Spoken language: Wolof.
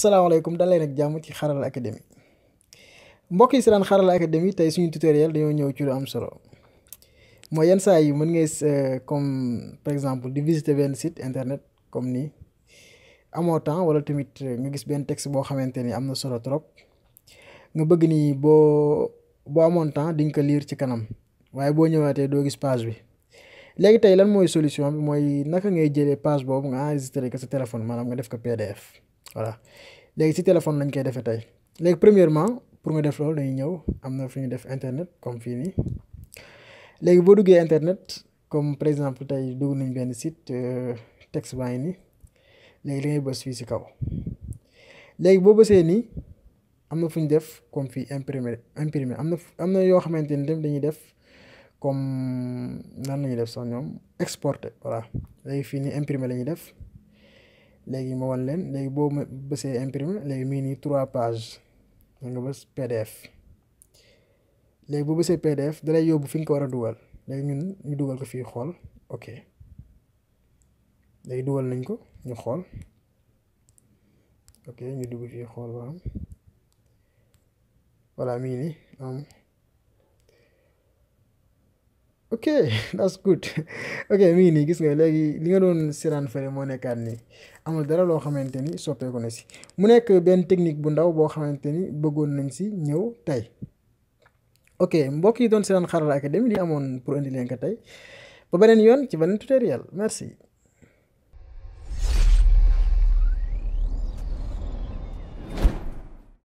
salaamaaleykum daleen ak jàmm ci Xarala Academy mbokk yi si daan Xarala Academy tey suñu tutoriel dañoo ñëw ci lu am solo mooy yenn saa yi mën ngay comme par exemple di visiter benn site internet comme nii amoo temps wala tamit nga gis benn texte boo xamante ni am na solo trop nga bëgg ni boo amoon temps di nga ko lire ci kanam waaye boo ñëwaatee doo gis page bi léegi tey lan mooy solution bi mooy naka ngay jëlee page boobu nga enregistré ko sa téléphone maanaam nga def ko PDF. Voilà léegi ci téléphone lañ koy defee tey léegi premièrement pour nga def loolu dañuy ñëw am na fu ñu def internet comme fii nii léegi boo duggee internet comme par exemple tey dugg nañ benn site texte baa ngi nii léegi da ngay bës fii ci kaw léegi boo bësee nii am na fu ñu def comme fii imprimer am na yoo xamante ni tamit dañuy def comme nan la ñuy def sax ñoom exporter voilà léegi fii nii imprimer la ñuy def. léegi ma wan leen léegi boo ma bësee imprimer léegi mii nii 3 pages nga bës PDF léegi boo bësee PDF dalay yóbbu fi nga ko war a dugal léegi ñun ñu dugal ko fii xool ok léegi dugal nañ ko ñu xool ok ñu dugg fii xool ba am voilà mii nii ok that's good ok mi ngi nii gis nga léegi li nga doon siraan fële moo nekkaat nii amul dara loo xamante ni soppeeku na si mu nekk benn technique bu ndaw boo xamante ni bëggoon nañ si ñëw tey ok mbokk yi doon siraan Xarala Academy li amoon pour indi leen ko tey ba beneen yoon ci beneen tutoriel merci.